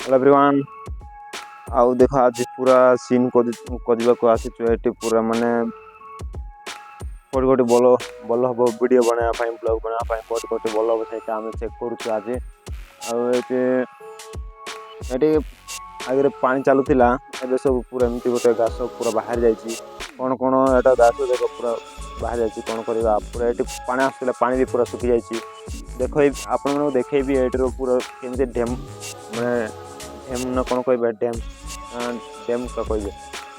Hello everyone. ଆଉ ଦେଖ, ଆଜି ପୁରା ସିନ୍ କରିବାକୁ ଆସିଛୁ ଏଠି। ପୁରା ମାନେ କୋଉଠି କୋଉଠି ଭଲ ଭଲ ହବ ଭିଡ଼ିଓ ବନେଇବା ପାଇଁ, ବ୍ଲଗ୍ ବନେଇବା ପାଇଁ, କୋଉଠି କୋଉଠି ଭଲ ହବ, ସେଇଟା ଆମେ ଚେକ୍ କରୁଛୁ ଆଜି। ଆଉ ଏଠି ଆଗରେ ପାଣି ଚାଲୁଥିଲା, ଏବେ ସବୁ ପୁରା ଏମିତି ଗୋଟେ ଘାସ ପୁରା ବାହାରି ଯାଇଛି। କ'ଣ କ'ଣ ଏଟା ଘାସ ଦେଖ, ପୁରା ବାହାରି ଯାଇଛି। କ'ଣ କରିବା? ପୁରା ଏଠି ପାଣି ଆସୁଥିଲା, ପାଣି ବି ପୁରା ଶୁଖି ଯାଇଛି। ଦେଖ, ଏଇ ଆପଣମାନଙ୍କୁ ଦେଖେଇବି ଏଇଠିର ପୁରା କେମିତି ଡ୍ୟାମ୍, ମାନେ ଡ୍ୟାମ୍ ନା କ'ଣ କହିବେ, ଡ୍ୟାମ୍ ଡ୍ୟାମ୍ କହିବେ।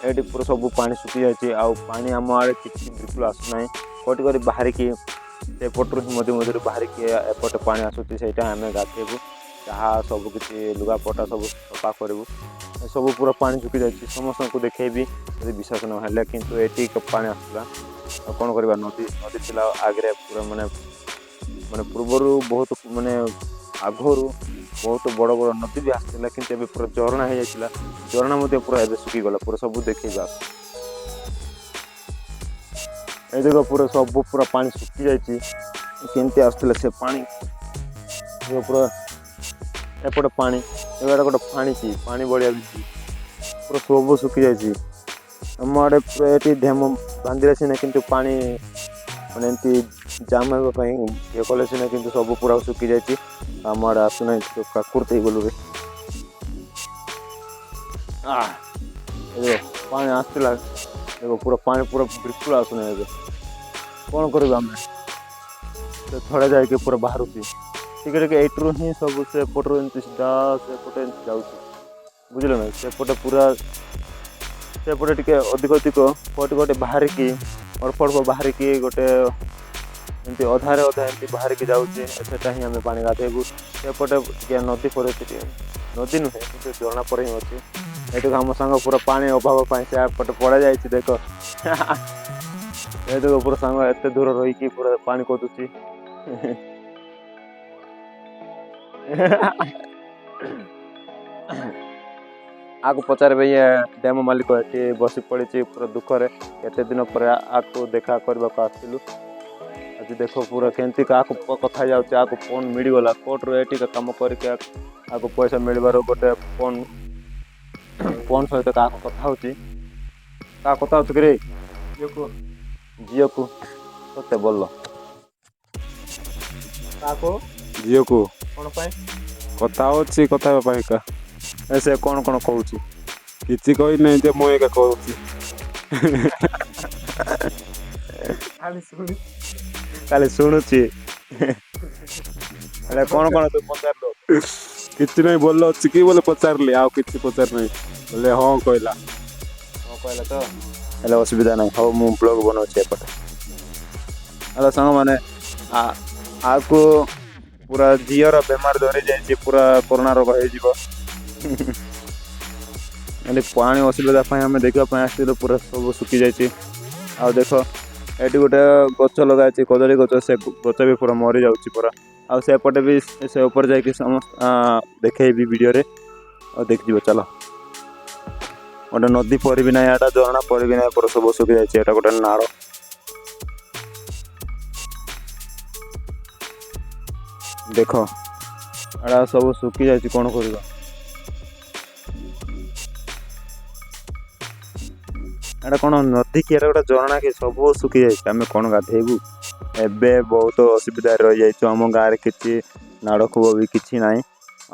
ଏଇଠି ପୁରା ସବୁ ପାଣି ଶୁଖି ଯାଇଛି ଆଉ ପାଣି ଆମ ଆଡ଼େ କିଛି ବିଲକୁଲ ଆସୁନାହିଁ। କୋଉଠି କରି ବାହାରିକି ସେପଟରୁ ହିଁ ମଝି ମଝିରୁ ବାହାରିକି ଏପଟେ ପାଣି ଆସୁଛି। ସେଇଟା ଆମେ ଗାଧେଇବୁ, ଯାହା ସବୁ କିଛି ଲୁଗାପଟା ସବୁ ସଫା କରିବୁ। ଏସବୁ ପୁରା ପାଣି ଶୁଖି ଯାଇଛି। ସମସ୍ତଙ୍କୁ ଦେଖେଇବି ଯଦି ବିଶ୍ୱାସ ନହେଲେ। କିନ୍ତୁ ଏଠି ପାଣି ଆସୁଥିଲା, ଆଉ କ'ଣ କରିବା? ନଦୀ ଥିଲା ଆଗରେ ପୁରା, ମାନେ ପୂର୍ବରୁ ବହୁତ, ମାନେ ଆଗରୁ ବହୁତ ବଡ଼ ବଡ଼ ନଦୀ ବି ଆସିଥିଲା, କିନ୍ତୁ ଏବେ ପୁରା ଝରଣା ହେଇଯାଇଥିଲା। ଝରଣା ମଧ୍ୟ ପୁରା ଏବେ ଶୁଖିଗଲା ପୁରା। ସବୁ ଦେଖେଇବା। ଏ ଦେଖ, ପୁରା ସବୁ ପୁରା ପାଣି ଶୁଖି ଯାଇଛି। କେମିତି ଆସୁଥିଲା ସେ ପାଣି? ପୁରା ଏପଟେ ପାଣି, ଏବେ ଗୋଟେ ପାଣି କି ପାଣି ବଢ଼ିଆ ବି ପୁରା ସବୁ ଶୁଖି ଯାଇଛି। ଆମ ଆଡ଼େ ପୁରା ଏଠି ଡ୍ୟାମ୍ ବାନ୍ଧିଲେ ସିନା, କିନ୍ତୁ ପାଣି ମାନେ ଏମିତି ଜାମ୍ ହେବା ପାଇଁ ଇଏ କଲେ ସିନା, କିନ୍ତୁ ସବୁ ପୁରା ଶୁଖି ଯାଇଛି। ଆମ ଆଡ଼େ ଆସୁନାହିଁ। ପ୍ରାକୃତି ହେଇଗଲୁ ରେ। ପାଣି ଆସୁଥିଲା ଦେଖ, ପୁରା ପାଣି ପୁରା ବିଲକୁଲ ଆସୁନାହିଁ। ଏବେ କ'ଣ କରିବୁ ଆମେ? ସେ ଥରେ ଯାଇକି ପୁରା ବାହାରୁଛି ଟିକେ ଟିକେ ଏଇଠରୁ ହିଁ ସବୁ ସେପଟରୁ ଏମିତି ସିଧା ସେପଟେ ଏମିତି ଯାଉଛି, ବୁଝିଲେ ନା? ସେପଟେ ପୁରା ସେପଟେ ଟିକେ ଅଧିକ ଅଧିକ କୋଉଠି ଗୋଟେ ବାହାରିକି, ଅଳ୍ପ ଅଳ୍ପ ବାହାରିକି, ଗୋଟେ ଏମିତି ଅଧାରେ ଅଧା ଏମିତି ବାହାରିକି ଯାଉଛି। ସେଟା ହିଁ ଆମେ ପାଣି ଗାଧେଇବୁ। ସେପଟେ ଟିକେ ନଦୀ ପରେ, ଟିକେ ନଦୀ ନୁହେଁ କିନ୍ତୁ ଝରଣା ପରେ ହିଁ ଅଛି। ଏଠୁ ଆମ ସାଙ୍ଗ ପୁରା ପାଣି ଅଭାବ ପାଇଁ ସେ ଏପଟେ ପଳେଇ ଯାଇଛି। ଦେଖ, ଏ ଦେଖ, ପୁରା ସାଙ୍ଗ ଏତେ ଦୂର ରହିକି ପୁରା ପାଣି କୋଦୁଛି। ଆକୁ ପଚାରିବେ, ଇଏ ଡ୍ୟାମ ମାଲିକ ଏଠି ବସି ପଡ଼ିଛି ପୁରା ଦୁଃଖରେ। କେତେ ଦିନ ପରେ ଆକୁ ଦେଖା କରିବାକୁ ଆସିଥିଲୁ ଆଜି। ଦେଖ, ପୁରା କେମିତି କାହାକୁ କଥା ଯାଉଛି। ଆକୁ ଫୋନ୍ ମିଳିଗଲା କୋର୍ଟରୁ। ଏଠିକା କାମ କରିକି ଆକୁ ପଇସା ମିଳିବାରୁ ଗୋଟେ ଫୋନ୍ ସହିତ କାହାକୁ କଥା ହେଉଛି। କାହା କଥା ହଉଛୁ କିରେ? ଝିଅକୁ। ଝିଅକୁ? ସତେ ବୋଲ। କାହାକୁ? ଝିଅକୁ। କ'ଣ ପାଇଁ? କଥା ଅଛି, କଥା ହେବା ପାଇଁ ଏକା। ଏ ସେ କ'ଣ କ'ଣ କହୁଛି? କିଛି କହିନାହିଁ ଯେ, ମୁଁ ଏକା କହୁଛି। ଖାଲି ଶୁଣି। ଖାଲି ଶୁଣୁଛି। ହେଲେ କ'ଣ କ'ଣ ତୁ ପଚାରିଲୁ? କିଛି ନାହିଁ, ଭଲ ଅଛି କି ବୋଲେ ପଚାରିଲି, ଆଉ କିଛି ପଚାରି ନାହିଁ। ବୋଲେ ହଁ କହିଲା। ହଁ କହିଲା ତ, ହେଲେ ଅସୁବିଧା ନାହିଁ। ହଉ, ମୁଁ ବ୍ଲଗ୍ ବନାଉଛି ଏପଟେ। ହ୍ୟାଲୋ ସାଙ୍ଗମାନେ, ଆକୁ ପୁରା ଝିଅର ବେମାର ଧରି ଯାଇଛି, ପୁରା କରୋନା ରୋଗ ହେଇଯିବ। ହେଲେ ପାଣି ଅସୁବିଧା ପାଇଁ ଆମେ ଦେଖିବା ପାଇଁ ଆସିଥିଲୁ, ପୁରା ସବୁ ଶୁଖି ଯାଇଛି। ଆଉ ଦେଖ, ଏଠି ଗୋଟେ ଗଛ ଲଗା ହେଇଛି, କଦଳୀ ଗଛ। ସେ ଗଛ ବି ପୁରା ମରିଯାଉଛି ପୁରା। ଆଉ ସେପଟେ ବି, ସେ ଉପରେ ଯାଇକି ସମସ୍ତ ଦେଖେଇବି ଭିଡ଼ିଓରେ, ଆଉ ଦେଖିଯିବ। ଚାଲ। ଗୋଟେ ନଦୀ ପରି ବି ନାହିଁ, ଏଟା ଝରଣା ପରି ବି ନାହିଁ, ପୁରା ସବୁ ଶୁଖି ଯାଇଛି। ଏଟା ଗୋଟେ ନାଳ। ଦେଖ, ଏଟା ସବୁ ଶୁଖି ଯାଇଛି। କ'ଣ କରିବା? ଏଟା କ'ଣ ନଦୀ କି ଏଟା ଗୋଟେ ଝରଣା କି? ସବୁ ଶୁଖି ଯାଇଛି। ଆମେ କ'ଣ ଗାଧେଇବୁ? ଏବେ ବହୁତ ଅସୁବିଧାରେ ରହିଯାଇଛୁ। ଆମ ଗାଁରେ କିଛି ନାଳ କୂଅ ବି କିଛି ନାହିଁ,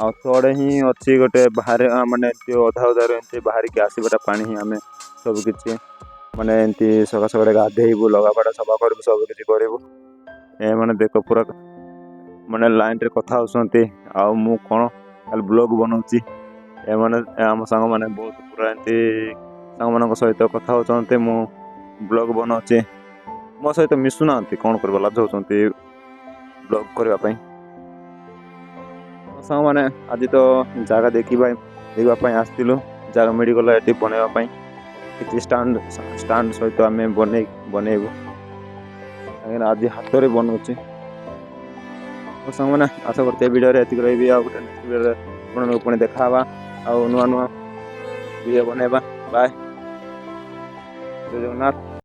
ଆଉ ତଳେ ହିଁ ଅଛି ଗୋଟେ ବାହାରେ, ମାନେ ଏମିତି ଅଧା ଅଧାରୁ ଏମିତି ବାହାରିକି ଆସିବାଟା ପାଣି ହିଁ ଆମେ ସବୁ କିଛି, ମାନେ ଏମିତି ସକାଳ ସକାଳେ ଗାଧେଇବୁ, ଲଗାପଟା ସଫା କରିବୁ, ସବୁ କିଛି କରିବୁ। ଏ ମାନେ ଦେଖ, ପୁରା ମାନେ ଲାଇନ୍ରେ କଥା ହେଉଛନ୍ତି, ଆଉ ମୁଁ କ'ଣ ଖାଲି ବ୍ଲଗ୍ ବନାଉଛି। ଏମାନେ ଆମ ସାଙ୍ଗମାନେ ବହୁତ ପୁରା ଏମିତି ସାଙ୍ଗମାନଙ୍କ ସହିତ କଥା ହେଉଛନ୍ତି, ମୁଁ ବ୍ଲଗ୍ ବନାଉଛି। ମୋ ସହିତ ମିଶୁନାହାନ୍ତି। କ'ଣ କରିବା? ଲାଜ ହେଉଛନ୍ତି ବ୍ଲଗ୍ କରିବା ପାଇଁ। ସାଙ୍ଗମାନେ, ଆଜି ତ ଜାଗା ଦେଖିବା ପାଇଁ ଆସିଥିଲୁ। ଜାଗା ମିଳିଗଲା ଏଠି ବନେଇବା ପାଇଁ। କିଛି ଷ୍ଟାଣ୍ଡ ସହିତ ଆମେ ବନେଇବୁ, କାହିଁକିନା ଆଜି ହାତରେ ବନଉଛି। ସାଙ୍ଗମାନେ, ଆଶା କରୁଛି ଏ ଭିଡ଼ିଓରେ ଏତିକି ରହିବି। ଆଉ ଗୋଟେ ନେକ୍ସଟ ଭିଡ଼ିଓରେ ଆପଣଙ୍କୁ ପୁଣି ଦେଖା ହେବା, ଆଉ ନୂଆ ନୂଆ ଭିଡ଼ିଓ ବନେଇବା। ବାଏ, ଜୟ ଜଗନ୍ନାଥ।